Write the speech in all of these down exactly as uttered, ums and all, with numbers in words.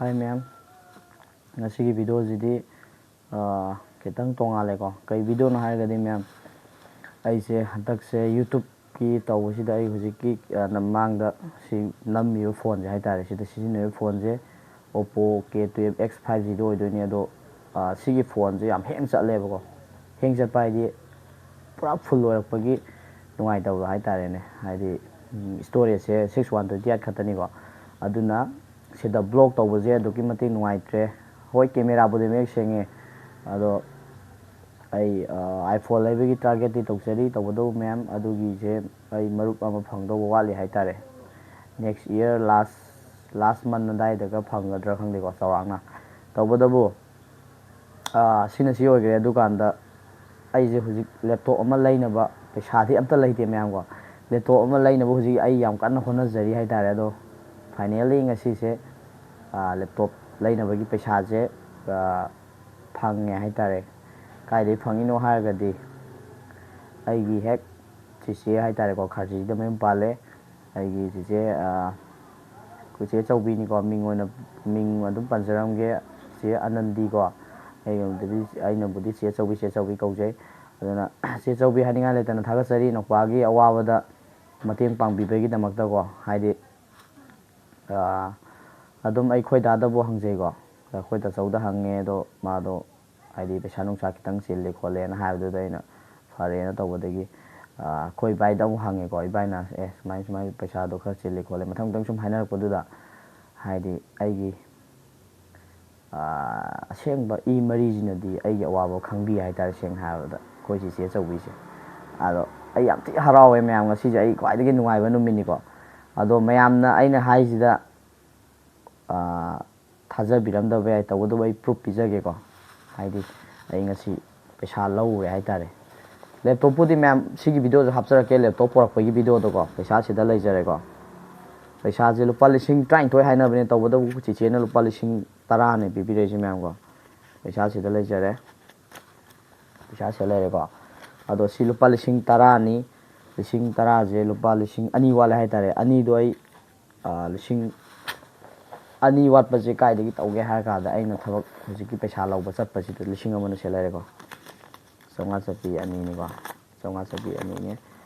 Hi ꯃꯌꯥꯝ, ꯉꯁꯤꯒꯤ ꯚꯤꯗꯤꯑꯣꯁꯤꯗꯤ ꯑꯥ, ꯈꯤꯇꯪ ꯇꯣꯡꯉꯥꯜꯂꯦꯀꯣ꯫ ꯀꯩ ꯚꯤꯗꯤꯑꯣꯅꯣ ꯍꯥꯏꯔꯒꯗꯤ ꯃꯌꯥꯝ, ꯑꯩꯁꯦ ꯍꯟꯗꯛꯁꯦ YouTubeꯀꯤ ꯇꯧꯕꯁꯤꯗ ꯑꯩ ꯍꯧꯖꯤꯛꯀꯤ ꯑꯥ, ꯃꯃꯥꯡꯗ ꯁꯤ ꯅꯝꯃꯤꯕ ꯐꯣꯟꯁꯦ ꯍꯥꯏꯇꯥꯔꯦ, ꯁꯤꯗ ꯁꯤꯖꯤꯟꯅꯔꯤꯕ ꯐꯣꯟꯁꯦ Oppo K twelve X five G ꯑꯣꯏꯗꯣꯏꯅꯤ꯫ ꯑꯗꯣ ꯑꯥ, ꯁꯤꯒꯤ ꯐꯣꯟꯁꯦ ꯌꯥꯝ ꯍꯦꯡ ꯆꯠꯂꯦꯕꯀꯣ꯫ ꯍꯦꯡ ꯆꯠꯄ ꯍꯥꯏꯗꯤ ꯄꯨꯔꯥ ꯐꯨꯜ ꯑꯣꯏꯔꯛꯄꯒꯤ ꯅꯨꯡꯉꯥꯏꯇꯕꯗꯣ ꯍꯥꯏꯇꯥꯔꯦꯅꯦ꯫ ꯍꯥꯏꯗꯤ ꯁ꯭ꯇꯣꯔꯦꯖꯁꯦ six one twenty eight ꯈꯛꯇꯅꯤꯀꯣ꯫ ꯑꯗꯨꯅ ꯁꯤꯗ ꯕ꯭ꯂꯣꯛ ꯇꯧꯕꯁꯦ ꯑꯗꯨꯛꯀꯤ ꯃꯇꯤꯛ ꯅꯨꯡꯉꯥꯏꯇ꯭ꯔꯦ꯫ ꯍꯣꯏ, ꯀꯦꯃꯦꯔꯥꯕꯨꯗꯤ ꯃꯌꯦꯛ ꯁꯦꯡꯉꯦ, ꯑꯗꯣ ꯑꯩ ꯑꯥ, iPhone ꯂꯩꯕꯒꯤ ꯇꯥꯔꯒꯦꯠꯇꯤ ꯇꯧꯖꯔꯤ꯫ ꯇꯧꯕꯇꯕꯨ ꯃꯌꯥꯝ, ꯑꯗꯨꯒꯤꯁꯦ ꯑꯩ ꯃꯔꯨꯞ ꯑꯃ ꯐꯪꯗꯧꯕ ꯋꯥꯠꯂꯤ ꯍꯥꯏꯇꯥꯔꯦ꯫ Next year last last month ꯑꯗꯥꯏꯗꯒ ꯐꯪꯒꯗ꯭ꯔꯥ ꯈꯪꯗꯦꯀꯣ, ꯆꯥꯎꯔꯥꯛꯅ꯫ ꯇꯧꯕꯇꯕꯨ ꯑꯥ, ꯁꯤꯅ ꯁꯤ ꯑꯣꯏꯈ꯭ꯔꯦ꯫ ꯑꯗꯨꯀꯥꯟꯗ ꯑꯩꯁꯦ ꯍꯧꯖꯤꯛ ꯂꯦꯞꯇꯣꯞ ꯑꯃ ꯂꯩꯅꯕ ꯄꯩꯁꯥꯗꯤ ꯑꯝꯇ ꯂꯩꯇꯦ ꯃꯌꯥꯝꯀꯣ꯫ ꯂꯦꯞꯇꯣꯞ ꯑꯃ ꯂꯩꯅꯕ ꯍꯧꯖꯤꯛ ꯑꯩ ꯌꯥꯝ ꯀꯟꯅ ꯍꯣꯠꯅꯖꯔꯤ ꯍꯥꯏꯇꯥꯔꯦ꯫ ꯑꯗꯣ finally ꯉꯁꯤꯁꯦ ꯑꯥ, ꯂꯦꯞꯇꯣꯞ ꯂꯩꯅꯕꯒꯤ ꯄꯩꯁꯥꯁꯦ ꯑꯥ, ꯐꯪꯉꯦ ꯍꯥꯏꯇꯥꯔꯦ꯫ ꯀꯥꯏꯗꯩ ꯐꯪꯉꯤꯅꯣ ꯍꯥꯏꯔꯒꯗꯤ ꯑꯩꯒꯤ ꯍꯦꯛ ꯆꯤꯆꯦ ꯍꯥꯏꯇꯥꯔꯦꯀꯣ, ꯈꯥꯔꯖꯤꯗ ꯃꯌꯨꯝ ꯄꯥꯜꯂꯦ꯫ ꯑꯩꯒꯤ ꯆꯤꯆꯦ ꯑꯥ, ꯑꯩꯈꯣꯏ ꯆꯦ ꯆꯧꯕꯤꯅꯤꯀꯣ, ꯃꯤꯡ ꯑꯣꯏꯅ, ꯃꯤꯡ ꯑꯗꯨꯝ ꯄꯟꯖꯔꯝꯒꯦ, ꯆꯦ ꯑꯅꯟꯗꯤꯀꯣ꯫ ꯑꯩꯅꯕꯨꯗꯤ, ꯑꯩꯅꯕꯨꯗꯤ ꯆꯦ ꯆꯧꯕꯤ, ꯆꯦ ꯆꯧꯕꯤ ꯀꯧꯖꯩ꯫ ꯑꯗꯨꯅ ꯆꯦ ꯆꯧꯕꯤ ꯍꯥꯏꯅꯤꯡꯉꯥꯏ ꯂꯩꯇꯅ ꯊꯥꯒꯠꯆꯔꯤ, ꯅꯨꯄꯥꯒꯤ ꯑꯋꯥꯕꯗ ꯃꯇꯦꯡ ꯄꯥꯡꯕꯤꯕꯒꯤꯗꯃꯛꯇꯀꯣ꯫ ꯍꯥꯏꯗꯤ ꯑꯥ, ꯑꯗꯨꯝ ꯑꯩꯈꯣꯏ ꯗꯥꯗꯕꯨ ꯍꯪꯖꯩꯀꯣ꯫ ꯑꯩꯈꯣꯏ ꯇꯥꯆꯧꯗ ꯍꯪꯉꯦ, ꯑꯗꯣ ꯃꯥꯗꯣ ꯍꯥꯏꯗꯤ ꯄꯩꯁꯥ ꯅꯨꯡꯁꯥ ꯈꯤꯇꯪ ꯆꯤꯜꯂꯤ ꯈꯣꯠꯂꯦꯅ ꯍꯥꯏꯕꯗꯨꯗ ꯑꯩꯅ ꯐꯔꯦꯅ ꯇꯧꯕꯗꯒꯤ, ꯑꯥ, ꯑꯩꯈꯣꯏ ꯏꯕꯥꯏꯗ ꯑꯃꯨꯛ ꯍꯪꯉꯦꯀꯣ꯫ ꯏꯕꯥꯏꯅ "ꯑꯦ, ꯁꯨꯃꯥꯏ ꯁꯨꯃꯥꯏ ꯄꯩꯁꯥꯗꯣ ꯈꯔ ꯆꯤꯜꯂꯤ ꯈꯣꯠꯂꯤ", ꯃꯊꯪ ꯃꯊꯪ ꯁꯨꯝ ꯍꯥꯏꯅꯔꯛꯄꯗꯨꯗ ꯍꯥꯏꯗꯤ ꯑꯩꯒꯤ ꯑꯥ, ꯑꯁꯦꯡꯕ ꯏ ꯃꯔꯤꯁꯤꯅꯗꯤ ꯑꯩꯒꯤ ꯑꯋꯥꯕ ꯈꯪꯕꯤ ꯍꯥꯏꯇꯥꯔꯦ, ꯁꯦꯡꯅ ꯍꯥꯏꯔꯕꯗ ꯑꯩꯈꯣꯏ ꯆꯦꯆꯦ ꯑꯆꯧꯕꯤꯁꯦ꯫ ꯑꯗꯣ ꯑꯩ ꯌꯥꯝ ꯊꯤ ꯍꯔꯥꯎꯋꯦ ꯃꯌꯥꯝ, ꯉꯁꯤꯁꯦ ꯑꯩ ꯈ꯭ꯋꯥꯏꯗꯒꯤ ꯅꯨꯡꯉꯥꯏꯕ ꯅꯨꯃꯤꯠꯅꯤꯀꯣ꯫ ꯑꯗꯣ ꯃꯌꯥꯝꯅ ꯑꯩꯅ ꯍꯥꯏꯁꯤꯗ ꯑꯥ, ꯊꯥꯖꯕꯤꯔꯝꯗꯕ ꯌꯥꯏ, ꯇꯧꯕꯇꯕꯨ ꯑꯩ proof ꯄꯤꯖꯒꯦꯀꯣ꯫ ꯍꯥꯏꯗꯤ ꯑꯩ ꯉꯁꯤ ꯄꯩꯁꯥ ꯂꯧꯔꯨꯔꯦ ꯍꯥꯏꯇꯥꯔꯦ꯫ ꯂꯦꯞꯇꯣꯞꯄꯨꯗꯤ ꯃꯌꯥꯝ ꯁꯤꯒꯤ ꯚꯤꯗꯤꯑꯣꯁꯨ ꯍꯥꯞꯆꯔꯛꯀꯦ, ꯂꯦꯞꯇꯣꯞ ꯄꯣꯔꯛꯄꯒꯤ ꯚꯤꯗꯤꯑꯣꯗꯣꯀꯣ꯫ ꯄꯩꯁꯥ ꯁꯤꯗ ꯂꯩꯖꯔꯦꯀꯣ꯫ ꯄꯩꯁꯥꯁꯦ ꯂꯨꯄꯥ ꯂꯤꯁꯤꯡ ꯇꯔꯥꯅꯤꯊꯣꯏ ꯍꯥꯏꯅꯕꯅꯦ, ꯇꯧꯕꯇꯕꯨ ꯆꯤꯆꯦꯅ ꯂꯨꯄꯥ ꯂꯤꯁꯤꯡ ꯇꯔꯥꯅꯦ ꯄꯤꯕꯤꯔꯛꯏꯁꯦ ꯃꯌꯥꯝꯀꯣ꯫ ꯄꯩꯁꯥ ꯁꯤꯗ ꯂꯩꯖꯔꯦ꯫ ꯄꯩꯁꯥ ꯁꯤꯗ ꯂꯩꯔꯦꯀꯣ꯫ ꯑꯗꯣ ꯁꯤ ꯂꯨꯄꯥ ꯂꯤꯁꯤꯡ ꯇꯔꯥꯅꯤ꯫ ꯂꯤꯁꯤꯡ ꯇꯔꯥꯁꯦ ꯂꯨꯄꯥ ꯂꯤꯁꯤꯡ ꯑꯅꯤ ꯋꯥꯠꯂꯦ ꯍꯥꯏꯇꯥꯔꯦ꯫ ꯑꯅꯤꯗꯣ ꯑꯩ ꯑꯥ, ꯂꯤꯁꯤꯡ ꯑꯅꯤ ꯋꯥꯠꯄꯁꯦ ꯀꯥꯏꯗꯒꯤ ꯇꯧꯒꯦ ꯍꯥꯏꯔ ꯀꯥꯟꯗ, ꯑꯩꯅ ꯊꯕꯛ ꯍꯧꯖꯤꯛꯀꯤ ꯄꯩꯁꯥ ꯂꯧꯕ ꯆꯠꯄꯁꯤꯗ ꯂꯤꯁꯤꯡ ꯑꯃꯅ ꯁꯦꯜ ꯂꯩꯔꯦꯀꯣ꯫ ꯆꯥꯝꯃꯉꯥ ꯆꯠꯄꯤ ꯑꯅꯤꯅꯤꯀꯣ꯫ ꯆꯥꯝꯃꯉꯥ ꯆꯠꯄꯤ ꯑꯅꯤꯅꯦ꯫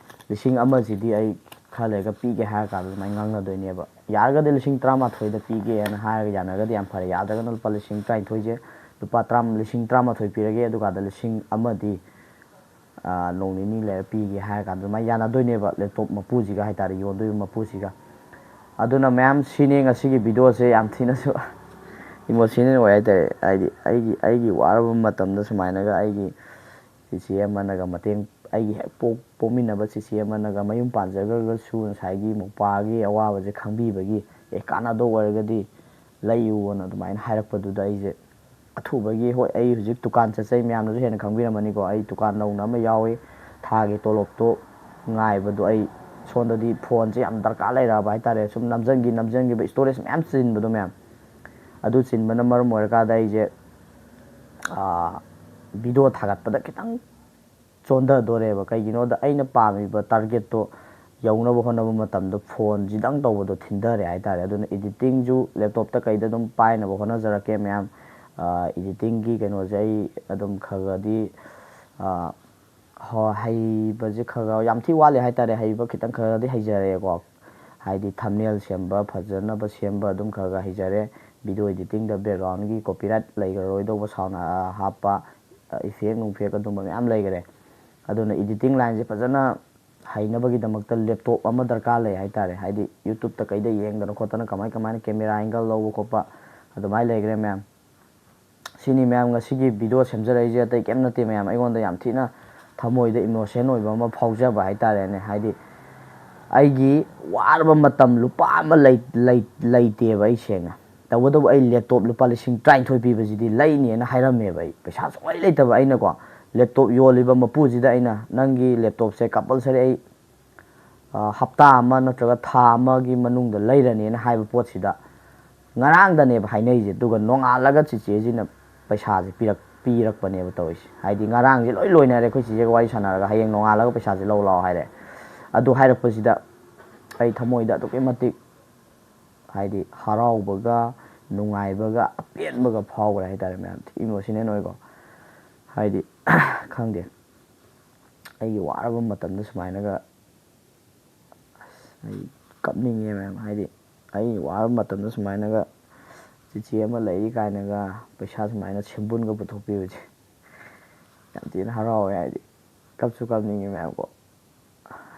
ꯂꯤꯁꯤꯡ ꯑꯃꯁꯤꯗꯤ ꯑꯩ ꯈꯔ ꯂꯩꯔꯒ ꯄꯤꯒꯦ ꯍꯥꯏꯔ ꯀꯥꯟꯗ ꯑꯗꯨꯃꯥꯏꯅ ꯉꯥꯡꯅꯗꯣꯏꯅꯦꯕ꯫ ꯌꯥꯔꯒꯗꯤ ꯂꯤꯁꯤꯡ ꯇꯔꯥꯃꯥꯊꯣꯏꯗ ꯄꯤꯒꯦꯅ ꯍꯥꯏꯔꯒ ꯌꯥꯅꯔꯒꯗꯤ ꯌꯥꯝ ꯐꯔꯦ꯫ ꯌꯥꯗ꯭ꯔꯒꯅ ꯂꯨꯄꯥ ꯂꯤꯁꯤꯡ ꯇꯔꯥꯅꯤꯊꯣꯏꯁꯦ, ꯂꯨꯄꯥ ꯇꯔꯥ, ꯂꯤꯁꯤꯡ ꯇꯔꯥꯃꯥꯊꯣꯏ ꯄꯤꯔꯒꯦ, ꯑꯗꯨꯀꯥꯟꯗ ꯂꯤꯁꯤꯡ ꯑꯃꯗꯤ, ꯑꯥ, ꯅꯣꯡ ꯅꯤꯅꯤ ꯂꯩꯔ ꯄꯤꯒꯦ ꯍꯥꯏꯔ ꯀꯥꯟꯗ ꯑꯗꯨꯃꯥꯏꯅ ꯌꯥꯅꯗꯣꯏꯅꯦꯕ, ꯂꯦꯞꯇꯣꯞ ꯃꯄꯨꯁꯤꯒ ꯍꯥꯏꯇꯥꯔꯦ, ꯌꯣꯟꯗꯣꯏꯕ ꯃꯄꯨꯁꯤꯒ꯫ ꯑꯗꯨꯅ ꯃꯌꯥꯝ, ꯁꯤꯅꯤ ꯉꯁꯤꯒꯤ ꯚꯤꯗꯤꯑꯣꯁꯦ꯫ ꯌꯥꯝ ꯊꯤꯅꯁꯨ ꯏꯃꯣꯁꯅꯦꯜ ꯑꯣꯏ ꯍꯥꯏꯇꯥꯔꯦ꯫ ꯍꯥꯏꯗꯤ ꯑꯩꯒꯤ, ꯑꯩꯒꯤ ꯋꯥꯔꯕ ꯃꯇꯝꯗ ꯁꯨꯃꯥꯏꯅꯒ ꯑꯩꯒꯤ ꯆꯤꯆꯦ ꯑꯃꯅꯒ ꯃꯇꯦꯡ, ꯑꯩꯒꯤ ꯍꯦꯛ ꯄꯣꯛ-, ꯄꯣꯛꯃꯤꯟꯅꯕ ꯆꯤꯆꯦ ꯑꯃꯅꯒ ꯃꯌꯨꯝ ꯄꯥꯟꯖꯈ꯭ꯔꯒꯁꯨ ꯉꯁꯥꯏꯒꯤ ꯃꯧꯄꯥꯒꯤ ꯑꯋꯥꯕꯁꯦ ꯈꯪꯕꯤꯕꯒꯤ, "ꯑꯦ, ꯀꯥꯟꯅꯗꯧ ꯑꯣꯏꯔꯒꯗꯤ ꯂꯩꯌꯨꯅ" ꯑꯗꯨꯃꯥꯏꯅ ꯍꯥꯏꯔꯛꯄꯗꯨꯗ ꯑꯩꯁꯦ ꯑꯊꯨꯕꯒꯤ, ꯍꯣꯏ, ꯑꯩ ꯍꯧꯖꯤꯛ ꯗꯨꯀꯥꯟ ꯆꯠꯆꯩ, ꯃꯌꯥꯝꯅꯁꯨ ꯍꯦꯟꯅ ꯈꯪꯕꯤꯔꯝꯃꯅꯤꯀꯣ꯫ ꯑꯩ ꯗꯨꯀꯥꯟ ꯅꯧꯅ ꯑꯃ ꯌꯥꯎꯋꯤ, ꯊꯥꯒꯤ ꯇꯣꯂꯣꯞꯇꯣ ꯉꯥꯏꯕꯗꯣ ꯑꯩ ꯁꯣꯝꯗꯗꯤ ꯐꯣꯟꯁꯦ ꯌꯥꯝ ꯗꯔꯀꯥꯔ ꯂꯩꯔꯛꯑꯕ ꯍꯥꯏꯇꯥꯔꯦ꯫ ꯁꯨꯝ ꯅꯝꯖꯟꯈꯤ ꯅꯝꯖꯟꯈꯤꯕ, ꯏꯁꯇꯣꯔꯦꯖ ꯃꯌꯥꯝ ꯆꯤꯟꯕꯗꯣ ꯃꯌꯥꯝ, ꯑꯗꯨ ꯆꯤꯟꯕꯅ ꯃꯔꯝ ꯑꯣꯏꯔꯀꯥꯟꯗ ꯑꯩꯁꯦ, ꯑꯥ, ꯚꯤꯗꯤꯑꯣ ꯊꯥꯒꯠꯄꯗ ꯈꯤꯇꯪ ꯆꯣꯟꯊꯗꯣꯔꯦꯕ꯫ ꯀꯩꯒꯤꯅꯣꯗ ꯑꯩꯅ ꯄꯥꯝꯃꯤꯕ ꯇꯥꯔꯒꯦꯠꯇꯣ ꯌꯧꯅꯕ ꯍꯣꯠꯅꯕ ꯃꯇꯝꯗ ꯐꯣꯟꯁꯤꯗꯪ ꯇꯧꯕꯗꯣ ꯊꯤꯟꯊꯔꯦ ꯍꯥꯏꯇꯥꯔꯦ꯫ ꯑꯗꯨꯅ ꯏꯗꯤꯇꯤꯡꯁꯨ ꯂꯦꯞꯇꯣꯞꯇ ꯀꯩꯗ ꯑꯗꯨꯝ ꯄꯥꯏꯅꯕ ꯍꯣꯠꯅꯖꯔꯛꯀꯦ ꯃꯌꯥꯝ꯫ ꯑ, ꯏꯗꯤꯇꯤꯡꯒꯤ ꯀꯩꯅꯣꯁꯦ ꯑꯩ ꯑꯗꯨꯝ ꯈꯔ ꯈꯔꯗꯤ, ꯑ, ꯍꯣ-, ꯍꯩꯕꯁꯦ ꯈꯔ ꯈꯔ, ꯌꯥꯝ ꯊꯤ ꯋꯥꯠꯂꯤ ꯍꯥꯏꯇꯥꯔꯦ꯫ ꯍꯩꯕ ꯈꯤꯇꯪ ꯈꯔꯗꯤ ꯍꯩꯖꯔꯛꯑꯦꯀꯣ꯫ ꯍꯥꯏꯗꯤ ꯊꯝꯅꯦꯜ ꯁꯦꯝꯕ, ꯐꯖꯅꯕ ꯁꯦꯝꯕ ꯑꯗꯨꯝ ꯈꯔ ꯈꯔ ꯍꯩꯖꯔꯦ꯫ ꯚꯤꯗꯤꯑꯣ ꯏꯗꯤꯇꯤꯡꯗ ꯕꯦꯛꯒ꯭ꯔꯥꯎꯟꯒꯤ ꯀꯣꯄꯤꯔꯥꯏꯠ ꯂꯩꯈ꯭ꯔꯔꯣꯏꯗꯧꯕ ꯁꯥꯎꯟ ꯍꯥꯞꯄ, ꯏꯐꯦꯛ ꯅꯨꯡꯐꯦꯛ ꯑꯗꯨꯝꯕ ꯃꯌꯥꯝ ꯂꯩꯈꯔꯦ꯫ ꯑꯗꯨꯅ ꯏꯗꯤꯇꯤꯡ ꯂꯥꯏꯟꯁꯦ ꯐꯖꯅ ꯍꯩꯅꯕꯒꯤꯗꯃꯛꯇ ꯂꯦꯞꯇꯣꯞ ꯑꯃ ꯗꯔꯀꯥꯔ ꯂꯩ ꯍꯥꯏꯇꯥꯔꯦ꯫ ꯍꯥꯏꯗꯤ ꯌꯨꯇ꯭ꯌꯨꯕꯇ ꯀꯩꯗ ꯌꯦꯡꯗꯅ ꯈꯣꯠꯇꯅ ꯀꯃꯥꯏ ꯀꯃꯥꯏꯅ ꯀꯦꯃꯦꯔꯥ ꯑꯦꯡꯒꯜ ꯂꯧꯕ ꯈꯣꯠꯄ ꯑꯗꯨꯃꯥꯏꯅ ꯂꯩꯈ꯭ꯔꯦ ꯃꯌꯥꯝ꯫ ꯁꯤꯅꯤ ꯃꯌꯥꯝ ꯉꯁꯤꯒꯤ ꯚꯤꯗꯤꯑꯣ ꯁꯦꯝꯖꯔꯛꯏꯁꯦ ꯑꯇꯩ ꯀꯩꯝ ꯅꯠꯇꯦ ꯃꯌꯥꯝ, ꯑꯩꯉꯣꯟꯗ ꯌꯥꯝ ꯊꯤꯅ ꯊꯃꯣꯏꯗ ꯏꯃꯣꯁꯟ ꯑꯣꯏꯕ ꯑꯃ ꯐꯥꯎꯖꯕ ꯍꯥꯏꯇꯥꯔꯦꯅꯦ꯫ ꯍꯥꯏꯗꯤ ꯑꯩꯒꯤ ꯋꯥꯔꯕ ꯃꯇꯝ ꯂꯨꯄꯥ ꯑꯃ ꯂꯩ-, ꯂꯩ-, ꯂꯩꯇꯦꯕ ꯑꯩ ꯁꯦꯡꯅ꯫ ꯇꯧꯕꯇꯕꯨ ꯑꯩ ꯂꯦꯞꯇꯣꯞ ꯂꯨꯄꯥ ꯂꯤꯁꯤꯡ ꯇꯔꯥꯅꯤꯊꯣꯏ ꯄꯤꯕꯁꯤꯗꯤ ꯂꯩꯅꯦꯅ ꯍꯥꯏꯔꯝꯃꯦꯕ ꯑꯩ꯫ ꯄꯩꯁꯥ ꯁꯨꯡꯂꯩ ꯂꯩꯇꯕ ꯑꯩꯅꯀꯣ꯫ ꯂꯦꯞꯇꯣꯞ ꯌꯣꯜꯂꯤꯕ ꯃꯄꯨꯁꯤꯗ ꯑꯩꯅ, "ꯅꯪꯒꯤ ꯂꯦꯞꯇꯣꯞꯁꯦ ꯀꯝꯄꯜꯁꯔꯤ ꯑꯩ, ꯑ, ꯍꯞꯇꯥ ꯑꯃ ꯅꯠꯇ꯭ꯔꯒ ꯊꯥ ꯑꯃꯒꯤ ꯃꯅꯨꯡꯗ ꯂꯩꯔꯅꯦꯅ" ꯍꯥꯏꯕ ꯄꯣꯠꯁꯤꯗ, ꯉꯔꯥꯡꯗꯅꯦꯕ ꯍꯥꯏꯅꯩꯁꯦ, ꯑꯗꯨꯒ ꯅꯣꯡꯉꯥꯜꯂꯒ ꯆꯤꯆꯦꯁꯤꯅ ꯄꯩꯁꯥꯁꯦ ꯄꯤꯔꯛ-, ꯄꯤꯔꯛꯄꯅꯦꯕ ꯇꯧꯔꯤꯁꯦ꯫ ꯍꯥꯏꯗꯤ ꯉꯔꯥꯡꯁꯦ ꯂꯣꯏ ꯂꯣꯏꯅꯔꯦ ꯑꯩꯈꯣꯏ ꯆꯤꯆꯦꯒ ꯋꯥꯔꯤ ꯁꯥꯟꯅꯔꯒ, "ꯍꯌꯦꯡ ꯅꯣꯡꯉꯥꯜꯂꯒ ꯄꯩꯁꯥꯁꯦ ꯂꯧ ꯂꯥꯛꯑꯣ" ꯍꯥꯏꯔꯦ꯫ ꯑꯗꯨ ꯍꯥꯏꯔꯛꯄꯁꯤꯗ ꯑꯩ ꯊꯃꯣꯏꯗ ꯑꯗꯨꯛꯀꯤ ꯃꯇꯤꯛ ꯍꯥꯏꯗꯤ ꯍꯔꯥꯎꯕꯒ ꯅꯨꯡꯉꯥꯏꯕꯒ ꯑꯄꯦꯟꯕꯒ ꯐꯥꯎꯈ꯭ꯔꯦ ꯍꯥꯏꯇꯥꯔꯦ ꯃꯌꯥꯝ, ꯊꯤ ꯏꯃꯣꯁꯅꯦꯜ ꯑꯣꯏꯀꯣ꯫ ꯍꯥꯏꯗꯤ ꯈꯪꯗꯦ, ꯑꯩꯒꯤ ꯋꯥꯔꯕ ꯃꯇꯝꯗ ꯁꯨꯃꯥꯏꯅꯒ ꯑꯁ, ꯑꯩ ꯀꯞꯅꯤꯡꯉꯦ ꯃꯌꯥꯝ꯫ ꯍꯥꯏꯗꯤ ꯑꯩ ꯋꯥꯔꯕ ꯃꯇꯝꯗ ꯁꯨꯃꯥꯏꯅꯒ ꯆꯤꯆꯦ ꯑꯃ ꯂꯩꯔꯤ ꯀꯥꯏꯅꯒ ꯄꯩꯁꯥ ꯁꯨꯃꯥꯏꯅ ꯁꯦꯝꯕꯨꯟꯒ ꯄꯨꯊꯣꯛꯄꯤꯕꯁꯦ ꯌꯥꯝ ꯊꯤꯅ ꯍꯔꯥꯎꯋꯦ꯫ ꯍꯥꯏꯗꯤ ꯀꯞꯁꯨ ꯀꯞꯅꯤꯡꯉꯦ ꯃꯌꯥꯝꯀꯣ꯫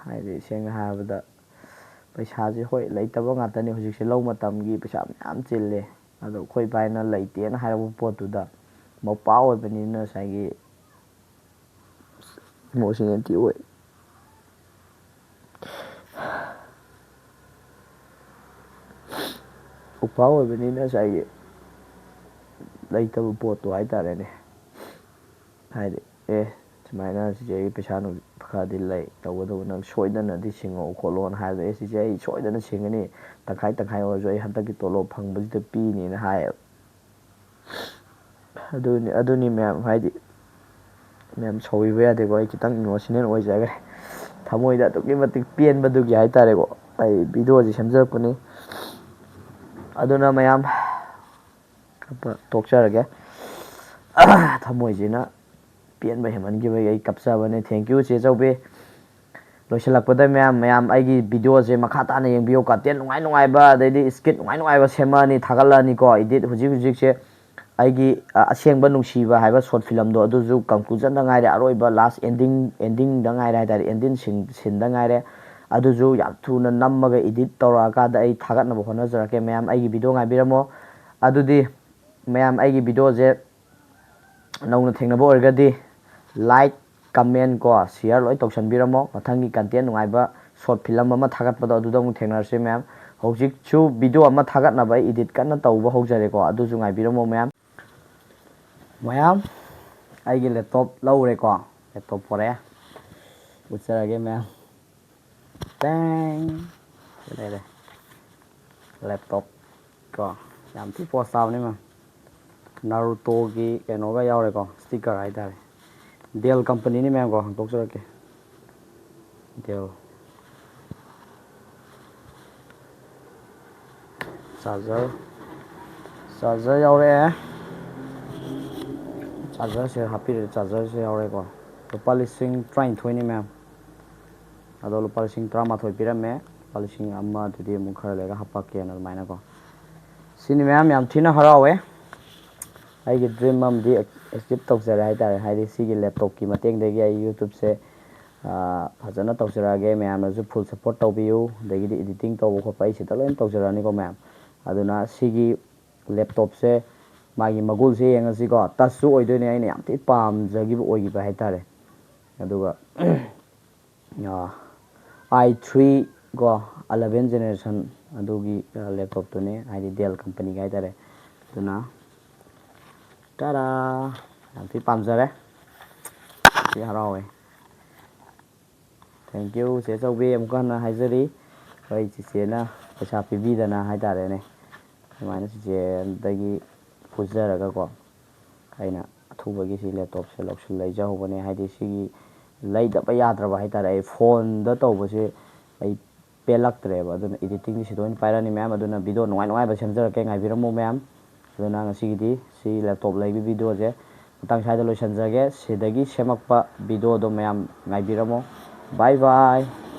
ꯍꯥꯏꯗꯤ ꯁꯦꯡꯅ ꯍꯥꯏꯔꯕꯗ ꯄꯩꯁꯥꯁꯦ, ꯍꯣꯏ, ꯂꯩꯇꯕ ꯉꯥꯛꯇꯅꯤ ꯍꯧꯖꯤꯛꯁꯦ, ꯂꯧ ꯃꯇꯝꯒꯤ ꯄꯩꯁꯥ ꯃꯌꯥꯝ ꯆꯤꯜꯂꯦ꯫ ꯑꯗꯣ ꯑꯩꯈꯣꯏ ꯏꯄꯥꯅ ꯂꯩꯇꯦꯅ ꯍꯥꯏꯔꯛꯄ ꯄꯣꯠꯇꯨꯗ ꯃꯄꯥ ꯑꯣꯏꯕꯅꯤꯅ ꯉꯁꯥꯏꯒꯤ ꯏꯃꯣꯁꯅꯦꯜ ꯊꯤ ꯑꯣꯏ꯫ ꯎꯄꯥ ꯑꯣꯏꯕꯅꯤꯅ ꯉꯁꯥꯏꯒꯤ ꯂꯩꯇꯕ ꯄꯣꯠꯇꯣ ꯍꯥꯏꯇꯥꯔꯦꯅꯦ꯫ ꯍꯥꯏꯗꯤ ꯑꯦ, ꯁꯨꯃꯥꯏꯅ ꯆꯤꯆꯦꯒꯤ ꯄꯩꯁꯥ ꯅꯨꯡ ꯈꯔꯗꯤ ꯂꯩ, ꯇꯧꯕꯇꯕꯨ ꯅꯪ ꯁꯣꯏꯗꯅꯗꯤ ꯁꯤꯡꯉꯛꯎ ꯈꯣꯠꯂꯣꯅ ꯍꯥꯏꯕꯗ, ꯑꯦ ꯆꯤꯆꯦ, ꯑꯩ ꯁꯣꯏꯗꯅ ꯁꯤꯡꯒꯅꯤ, ꯇꯪꯈꯥꯏ ꯇꯪꯈꯥꯏ ꯑꯣꯏꯔꯁꯨ ꯑꯩ ꯍꯟꯗꯛꯀꯤ ꯇꯣꯂꯣꯞ ꯐꯪꯕꯁꯤꯗ ꯄꯤꯅꯤꯅ ꯍꯥꯏꯌꯦꯕ꯫ ꯑꯗꯨꯅꯤ, ꯑꯗꯨꯅꯤ ꯃꯌꯥꯝ, ꯍꯥꯏꯗꯤ ꯃꯌꯥꯝ ꯁꯧꯕꯤꯕ ꯌꯥꯗꯦꯀꯣ, ꯑꯩ ꯈꯤꯇꯪ ꯏꯃꯣꯁꯅꯦꯜ ꯑꯣꯏꯖꯈ꯭ꯔꯦ꯫ ꯊꯃꯣꯏꯗ ꯑꯗꯨꯛꯀꯤ ꯃꯇꯤꯛ ꯄꯦꯟꯕꯗꯨꯒꯤ ꯍꯥꯏꯇꯥꯔꯦꯀꯣ, ꯑꯩ ꯚꯤꯗꯤꯑꯣꯁꯤ ꯁꯦꯝꯖꯔꯛꯄꯅꯤ꯫ ꯑꯗꯨꯅ ꯃꯌꯥꯝ ꯇꯣꯛꯆꯔꯒꯦ꯫ ꯊꯃꯣꯏꯁꯤꯅ ꯄꯦꯟꯕ ꯍꯦꯟꯃꯟꯈꯤꯕꯒꯤ ꯑꯩ ꯀꯞꯆꯕꯅꯦ꯫ Thank you, ꯆꯦ ꯆꯧꯕꯤ꯫ ꯂꯣꯏꯁꯤꯜꯂꯛꯄꯗ ꯃꯌꯥꯝ, ꯃꯌꯥꯝ ꯑꯩꯒꯤ ꯚꯤꯗꯤꯑꯣꯁꯦ ꯃꯈꯥ ꯇꯥꯅ ꯌꯦꯡꯕꯤꯌꯨ꯫ Content ꯅꯨꯡꯉꯥꯏ ꯅꯨꯡꯉꯥꯏꯕ, ꯑꯗꯩꯗꯤ skit ꯅꯨꯡꯉꯥꯏ ꯅꯨꯡꯉꯥꯏꯕ ꯁꯦꯝꯃꯛꯑꯅꯤ, ꯊꯥꯒꯠꯂꯛꯑꯅꯤꯀꯣ꯫ Edit ꯍꯧꯖꯤꯛ ꯍꯧꯖꯤꯛꯁꯦ ꯑꯩꯒꯤ, ꯑ, ꯑꯁꯦꯡꯕ ꯅꯨꯡꯁꯤꯕ ꯍꯥꯏꯕ short filmꯗꯣ, ꯑꯗꯨꯁꯨ conclusionꯗ ꯉꯥꯏꯔꯦ, ꯑꯔꯣꯏꯕ last ending, endingꯗ ꯉꯥꯏꯔꯦ ꯍꯥꯏꯇꯥꯔꯦ, ending scene, sceneꯗ ꯉꯥꯏꯔꯦ꯫ ꯑꯗꯨꯁꯨ ꯌꯥꯝ ꯊꯨꯅ ꯅꯝꯃꯒ edit ꯇꯧꯔꯛꯑꯀꯥꯟꯗ ꯑꯩ ꯊꯥꯒꯠꯅꯕ ꯍꯣꯠꯅꯖꯔꯛꯀꯦ꯫ ꯃꯌꯥꯝ ꯑꯩꯒꯤ ꯚꯤꯗꯤꯑꯣ ꯉꯥꯏꯕꯤꯔꯝꯃꯣ꯫ ꯑꯗꯨꯗꯤ ꯃꯌꯥꯝ ꯑꯩꯒꯤ ꯚꯤꯗꯤꯑꯣꯁꯦ ꯅꯧꯅ ꯊꯦꯡꯅꯕ ꯑꯣꯏꯔꯒꯗꯤ like, comment ꯀꯣ, share ꯂꯣꯏ ꯇꯧꯁꯟꯕꯤꯔꯝꯃꯣ꯫ ꯃꯊꯪꯒꯤ content ꯅꯨꯡꯉꯥꯏꯕ short film ꯑꯃ ꯊꯥꯒꯠꯄꯗꯣ ꯑꯗꯨꯗ ꯑꯃꯨꯛ ꯊꯦꯡꯅꯔꯁꯤ ꯃꯌꯥꯝ꯫ ꯍꯧꯖꯤꯛꯁꯨ ꯚꯤꯗꯤꯑꯣ ꯑꯃ ꯊꯥꯒꯠꯅꯕ edit ꯀꯟꯅ ꯇꯧꯕ ꯍꯧꯖꯔꯦꯀꯣ, ꯑꯗꯨꯁꯨ ꯉꯥꯏꯕꯤꯔꯝꯃꯣ ꯃꯌꯥꯝ꯫ ꯃꯌꯥꯝ, ꯑꯩꯒꯤ laptop ꯂꯧꯔꯦꯀꯣ, laptop ꯄꯣꯔꯛꯑꯦ, ꯎꯠꯆꯔꯒꯦ ꯃꯌꯥꯝ꯫ ꯇꯦꯡ! ꯁꯤ ꯂꯩꯔꯦ꯫ Laptop ꯀꯣ, ꯌꯥꯝ ꯊꯤ ꯄꯣꯁ ꯇꯥꯕꯅꯤ ꯃꯌꯥꯝ꯫ Narutoꯒꯤ ꯀꯩꯅꯣꯒ ꯌꯥꯎꯔꯦꯀꯣ, sticker ꯍꯥꯏꯇꯥꯔꯦ꯫ Dell companyꯅꯤ ꯃꯌꯥꯝ ꯀꯣ, ꯍꯥꯡꯗꯣꯛꯆꯔꯛꯀꯦ꯫ Dell꯫ ꯆꯥꯔꯖꯔ ꯆꯥꯔꯖꯔ ꯌꯥꯎꯔꯛꯑꯦ꯫ ꯆꯥꯔꯖꯔꯁꯦ ꯍꯥꯞꯄꯤꯔꯦ꯫ ꯆꯥꯔꯖꯔꯁꯦ ꯌꯥꯎꯔꯦꯀꯣ꯫ ꯂꯨꯄꯥ ꯂꯤꯁꯤꯡ ꯇꯔꯥꯅꯤꯊꯣꯏꯅꯤ ꯃꯌꯥꯝ꯫ ꯑꯗꯣ ꯂꯨꯄꯥ ꯂꯤꯁꯤꯡ ꯇꯔꯥꯃꯥꯊꯣꯏ ꯄꯤꯔꯝꯃꯦ꯫ ꯂꯨꯄꯥ ꯂꯤꯁꯤꯡ ꯑꯃꯗꯨꯗꯤ ꯑꯃꯨꯛ ꯈꯔ ꯂꯩꯔꯒ ꯍꯥꯞꯄꯛꯀꯦꯅ ꯑꯗꯨꯃꯥꯏꯅꯀꯣ꯫ ꯁꯤꯅꯤ ꯃꯌꯥꯝ, ꯌꯥꯝ ꯊꯤꯅ ꯍꯔꯥꯎꯋꯦ꯫ ꯑꯩꯒꯤ ꯗ꯭ꯔꯤꯝ ꯑꯃꯗꯤ ꯑꯦꯆꯤꯞ ꯇꯧꯖꯔꯦ ꯍꯥꯏꯇꯥꯔꯦ꯫ ꯍꯥꯏꯗꯤ ꯁꯤꯒꯤ ꯂꯦꯞꯇꯣꯞꯀꯤ ꯃꯇꯦꯡꯗꯒꯤ ꯑꯩ ꯌꯨꯇ꯭ꯌꯨꯕꯁꯦ ꯐꯖꯅ ꯇꯧꯖꯔꯛꯑꯒꯦ꯫ ꯃꯌꯥꯝꯅꯁꯨ ꯐꯨꯜ ꯁꯞꯄꯣꯔꯠ ꯇꯧꯕꯤꯌꯨ꯫ ꯑꯗꯒꯤꯗꯤ ꯏꯗꯤꯇꯤꯡ ꯇꯧꯕ ꯈꯣꯠꯄ ꯑꯩ ꯁꯤꯗ ꯂꯣꯏꯅ ꯇꯧꯖꯔꯛꯑꯅꯤꯀꯣ ꯃꯌꯥꯝ꯫ ꯑꯗꯨꯅ ꯁꯤꯒꯤ ꯂꯦꯞꯇꯣꯞꯁꯦ ꯃꯥꯒꯤ ꯃꯒꯨꯜꯁꯦ ꯌꯦꯡꯉꯁꯤꯀꯣ꯫ ꯇꯁꯁꯨ ꯑꯣꯏꯗꯣꯏꯅꯦ, ꯑꯩꯅ ꯌꯥꯝ ꯊꯤ ꯄꯥꯝꯖꯈꯤꯕ ꯑꯣꯏꯈꯤꯕ ꯍꯥꯏꯇꯥꯔꯦ꯫ ꯑꯗꯨꯒ ꯑꯥꯏ ꯊ꯭ꯔꯤ ꯀꯣ, ꯑꯦꯂꯚꯦꯟ ꯖꯦꯅꯦꯔꯦꯁꯟ ꯑꯗꯨꯒꯤ ꯂꯦꯞꯇꯣꯞꯇꯨꯅꯦ, ꯍꯥꯏꯗꯤ ꯗꯦꯜ ꯀꯝꯄꯅꯤꯒꯤ ꯍꯥꯏꯇꯥꯔꯦ꯫ ꯑꯗꯨꯅ ꯇꯔꯥ ꯌꯥꯝ ꯊꯤ ꯄꯥꯝꯖꯔꯦ꯫ ꯌꯥꯝ ꯊꯤ ꯍꯔꯥꯎꯋꯦ꯫ ꯊꯦꯡꯀ꯭ꯌꯨ ꯆꯦ ꯆꯧꯕꯤ, ꯑꯃꯨꯛꯀ ꯍꯟꯅ ꯍꯥꯏꯖꯔꯤ꯫ ꯑꯩꯈꯣꯏ ꯆꯤꯆꯦꯅ ꯄꯩꯁꯥ ꯄꯤꯕꯤꯗꯅ ꯍꯥꯏꯇꯥꯔꯦꯅꯦ, ꯑꯗꯨꯃꯥꯏꯅ ꯆꯤꯆꯦꯗꯒꯤ ꯄꯨꯖꯔꯒꯀꯣ, ꯑꯩꯅ ꯑꯊꯨꯕꯒꯤ ꯁꯤ ꯂꯦꯞꯇꯣꯞꯁꯦ ꯂꯧꯁꯤꯜ ꯂꯩꯖꯍꯧꯕꯅꯦ꯫ ꯍꯥꯏꯗꯤ ꯁꯤꯒꯤ ꯂꯩꯗꯕ ꯌꯥꯗ꯭ꯔꯕ ꯍꯥꯏꯇꯥꯔꯦ꯫ ꯑꯩ ꯐꯣꯟꯗ ꯇꯧꯕꯁꯦ ꯑꯩ ꯄꯦꯜꯂꯛꯇ꯭ꯔꯦꯕ꯫ ꯑꯗꯨꯅ ꯏꯗꯤꯇꯤꯡꯗꯤ ꯁꯤꯗ ꯑꯣꯏꯅ ꯄꯥꯏꯔꯛꯑꯅꯤ ꯃꯌꯥꯝ꯫ ꯑꯗꯨꯅ ꯚꯤꯗꯤꯑꯣ ꯅꯨꯡꯉꯥꯏ ꯅꯨꯡꯉꯥꯏꯕ ꯁꯦꯝꯖꯔꯛꯀꯦ, ꯉꯥꯏꯕꯤꯔꯝꯃꯨ ꯃꯌꯥꯝ꯫ ꯑꯗꯨꯅ ꯉꯁꯤꯒꯤꯗꯤ ꯁꯤ ꯂꯦꯞꯇꯣꯞ ꯂꯩꯕꯒꯤ ꯚꯤꯗꯤꯑꯣꯁꯦ ꯃꯇꯥꯡ ꯁ꯭ꯋꯥꯏꯗ ꯂꯣꯏꯁꯤꯟꯖꯔꯒꯦ꯫ ꯁꯤꯗꯒꯤ ꯁꯦꯝꯃꯛꯄ ꯚꯤꯗꯤꯑꯣꯗꯣ ꯃꯌꯥꯝ ꯉꯥꯏꯕꯤꯔꯝꯃꯣ꯫ ꯕꯥꯏ ꯕꯥꯏ꯫